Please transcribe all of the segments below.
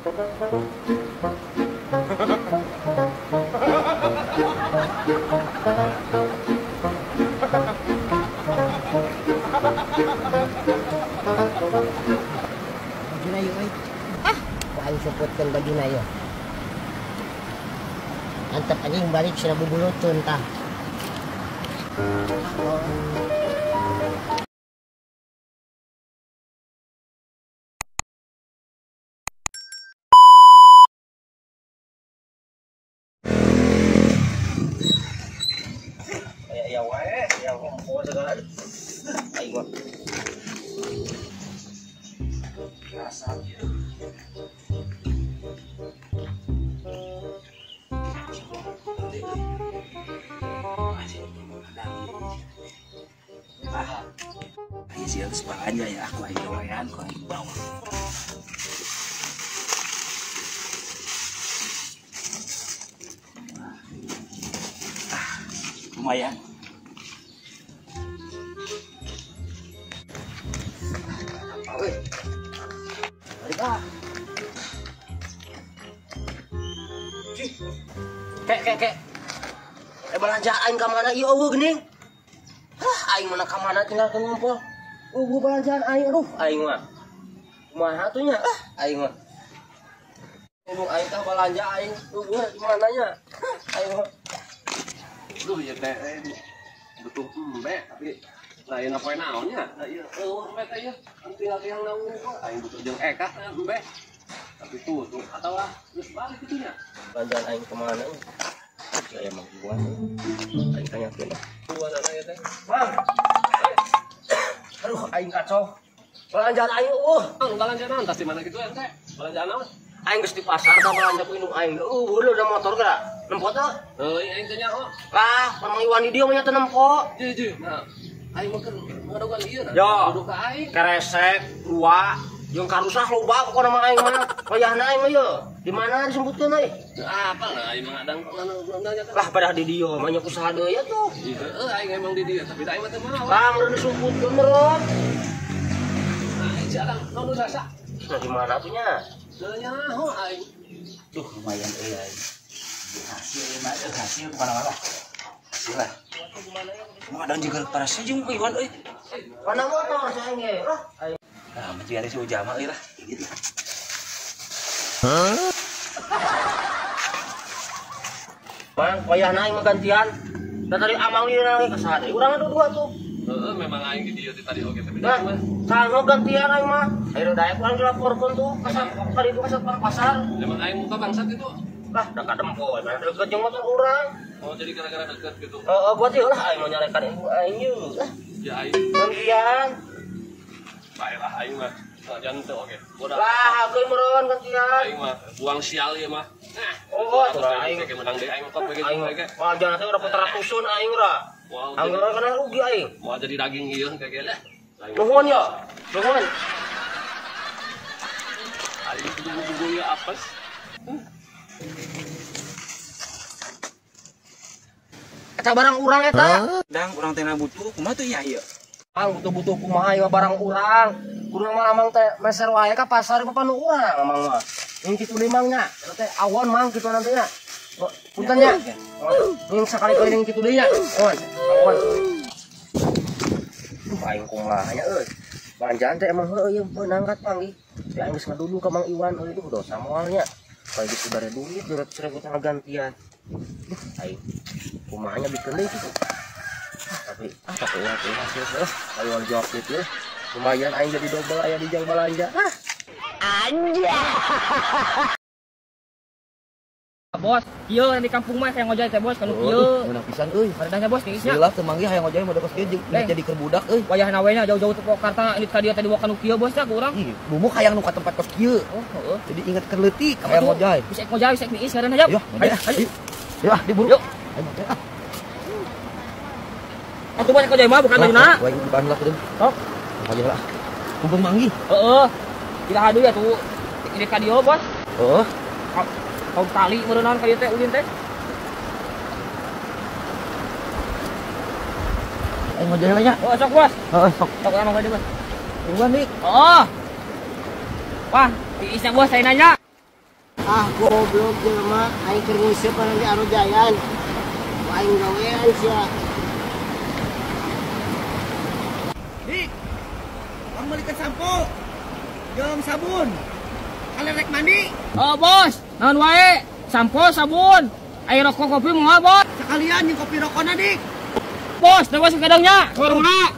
Bajuna yuk, euy. Ah, aing suputkeun bajuna yeuh. Antep anjing balik sina bubulutun tah. Ya wae, yang ngomong segala. Aing mah. Rasa ieu. Ah, ayo sih harus belanja ya, aku ayo wayan, aku ayo bawa. Ah, lumayan. Kek. Belanja aing ka mana ieu eueuh geuning? Hah, aing mana ka mana tinggal ke ngumpul. Eueuh belanjaan aing, aduh aing mah. Kumaha atuh nya? Ah, aing mah. Indung aing tah belanja aing eueuh di mana nya? Hah, aing mah. Duh ieu teh butuh embe tapi lain apa naon nya? Da ieu eueuh embe teh ieu. Tinggal yang naon aing butuh jeung Eka embe. Tapi tuh atawa geus balik kitu nya. Belanjaan aing kemana nya? Ya emang gua aing tanyakeun. Gua nanya teh. Mang. Aduh aing kacau. Belanjaan aing eueuh. Mang belanjaan naon tas di mana kitu ente? Belanjaan naon? Aing geus di pasar tah belanja ku indung aing. Eueuh udah motor geura. Nempo teh? Heuh aing teh nyaho. Lah, Mang Iwan di dieu mah nya teu nempo. Jujur. Nah, aing mah keur ngadogan ieu nah. Yo. Kudu ka aing. Keresek dua jeung karusah loba pokona mah aing mah. Wayahna aing mah yeuh. Di mana disebutkeun euy? Teu apal lah aing mah ngadang nanya teh. Lah pada di dieu mah nya usaha deui atuh. Heeh aing emang di dieu tapi aing mah teu mau. Lah mun disebutkeun meureun. Nah, jalan nu sasa. Nah di mana tuh nya? Teu nyaho aing. Duh lumayan euy aing. Hasil mah hasil bukan apa. Hasil lah. Mau ada juga parasnya jeung Iwan euy. Mana motor saya ge? Lah aing. Ah, mencari si Ujama euy lah. Gitu. Hah? Bang, wayahna aing mah gantian. Da tadi amang ieu ka saha deui? Urang anu dua tuh. Heeh, memang aing di dieu tadi oge tapi nah, sanggup gantian aing mah. Ayo daek urang dilaporkeun tuh ka ka ditu ka satpam pasar. Memang aing muka bangsat itu. Lah, da kadempo we mana deket jeung motor urang. Oh, jadi gara-gara deket gitu. Heeh, gua teh lah aing mah nyarekan ibu aing ieu. Lah, ya aing. Gantian. Baiklah aing mah. Jangan teu oge. Lah, heukeun meureun gantian. Aing mah buang sial ieu mah. Nah, oh, aing ge menang deui aing mah kok begitu ge. Wah, jangan teh udah ratusan aing ra. Anggur kana rugi aing. Mau jadi daging ieu kayak lah. Nuhun ya. Nuhun. Aing kudu ya apes. Eta barang urang eta. Dang urang teh butuh kumaha tuh ya ieu? Mang butuh-butuh kumaha ieu barang urang. Kudu mah amang teh meser wae ka pasar ku panu urang amang mah. Yang kitu deui mang nya. Eta teh awon mang kitu nanti nya. Punten nya. Yang sakali-kali yang kitu deui nya. Awon. Awon. Aing kumaha nya euy. Belanjaan teh emang heueuh ieu meunang kat panggih. Teh aing geus ngadulu ka Mang Iwan euy duh dosa moal nya. Kayak geus bare duit 200.000 teh gantian. Duh aing kumaha nya bikeun deui kitu. Tapi tapi ya hasil heuh ayo jawab gitu ya. Lumayan aing jadi double aya di jang belanja. Ah. Anjay. Bos, kieu di kampung mah hayang ngojay teh bos kanu kieu. Meunang pisan euy. Baredahnya bos tiisnya. Leulah teu manggih hayang ngojay model kos kieu jeung jadi keur budak euy. Wayahna we nya jauh-jauh teh Purwakarta indit ka dieu teh dibawa kanu kieu bos nya ku urang. Ih, bumuk hayang nu ka tempat kos kieu. Oh, heeh. Jadi inget keur leutik hayang ngojay. Bisa ngojay, bisa niis ngaranna jap. Ayo, ayo. Ayo ah diburu. Yuk. Ayo ngojay ah. Atuh banyak ngojay mah bukan bajuna. Wah, bukan lah kudu. Sok. Ngojay lah. Mumpung manggih. Heeh. Tidak adu ya tuh. Indit ka dieu bos. Heeh. Kaum tali meureunaan ka dieu teh ulin teh. Ayo ngojay lah nya. Oh, sok bos. Heeh, sok. Sok emang ngojay bos. Tungguan dik. Oh. Wah, tiisnya bos saya nanya. Ah goblok jelema aing keur nguseup di Arojayan. Aing gawean sia. Dik, kamu belikan sampo, jeung sabun. Kalian rek mandi? Oh bos, naon wae? Sampo, sabun, air rokok, kopi moal bos. Sekalian jeung kopi rokona dik. Bos, da bos kadangnya, warungna.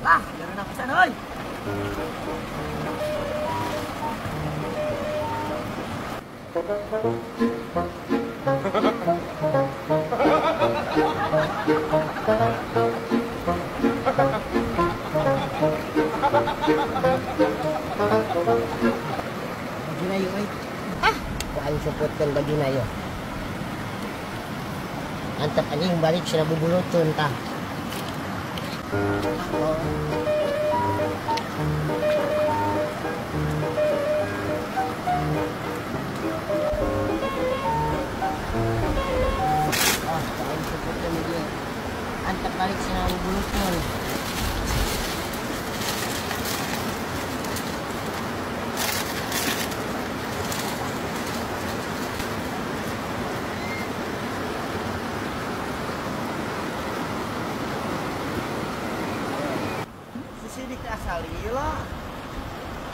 Lah, jangan pisan euy. Bajuna yuk, euy. Ah, aing suputkeun bajuna yuk. Antep anjing balik sina bubulutun tah. Ah, aing suputkeun ieu. Antep balik sina bubulutun. Sidik asal lila.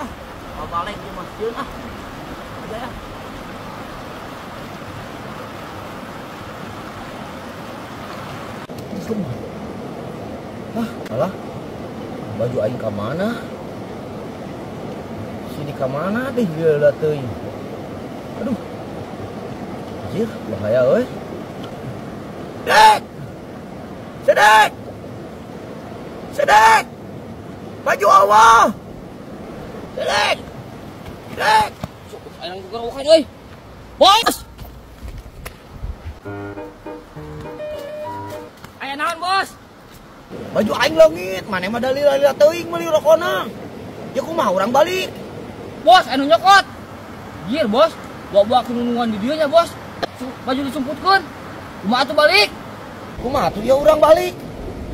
Ah, mau balik di masjid ah. Udah ya. Ah, alah. Baju aing ka mana? Sidik ka mana deh gila teuing. Aduh. Anjir, bahaya euy. Dik. Sidik. Sidik. Baju awal. Sidik. Sidik. Aing gerowokan euy. Bos. Aya naon, Bos? Baju aing leungit, maneh mah dalila-lila teuing meuli rokona. Ya kumaha urang balik? Bos, anu nyokot. Gier, Bos. Bawa-bawa kenunungan di dieu nya, Bos. Baju disumputkeun. Kumaha atuh balik? Kumaha atuh ya urang balik?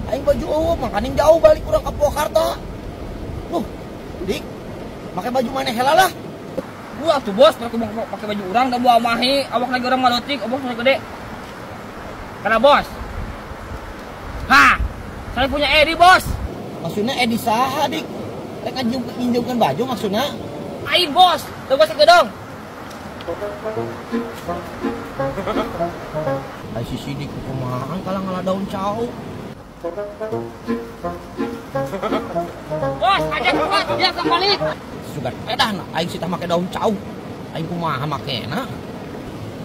Aing baju eueuh, makaning jauh balik urang ka Purwakarta. Duh, Dik, pakai baju maneh heula lah. Gua tuh bos, pakai baju urang da buah mahi, awak lagi urang malotik, awak lagi gede. Karena bos. Hah, saya punya Edi bos. Maksudnya Edi saha, Dik? Rek nginjeumkeun baju maksudnya? Aing bos, teu bos gedong. Ai si Sidik kumaha kalah ngalah daun cau. Bos, ajak kuat, dia kembali. Sugan edan, aing sih tah make daun cau. Aing kumaha makena?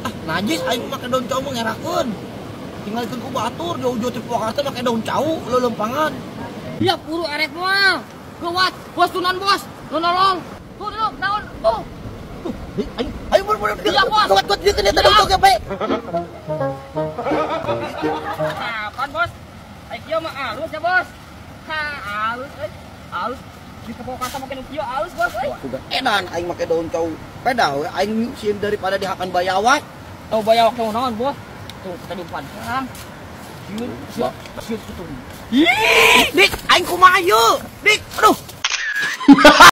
Ah, najis aing make daun cau mah ngerakeun. Tinggalkeun ku batur jauh-jauh ti Purwakarta make daun cau leuleumpangan. Ya buru arek moal. Gawat, bos tunan bos. Nu nolong. Tuh dulu, daun. Tuh. Tuh, aing aing buru-buru. Iya, bos. Kuat kuat dieu eta daun cau ge, Pak. Apaan, bos? Aing kieu mah alus ya, bos. Ha, alus euy. Alus di Purwakarta make nu kieu alus, bos euy. Sugan edan aing make daun cau. Pedah we aing sieun daripada dihakan bayawak. Tau bayawak tau naon, bos? Tuh, kita diumpan. Sieun, sieun, sieun tuh. Ih, Dik, aing kumaha ieu? Dik, aduh.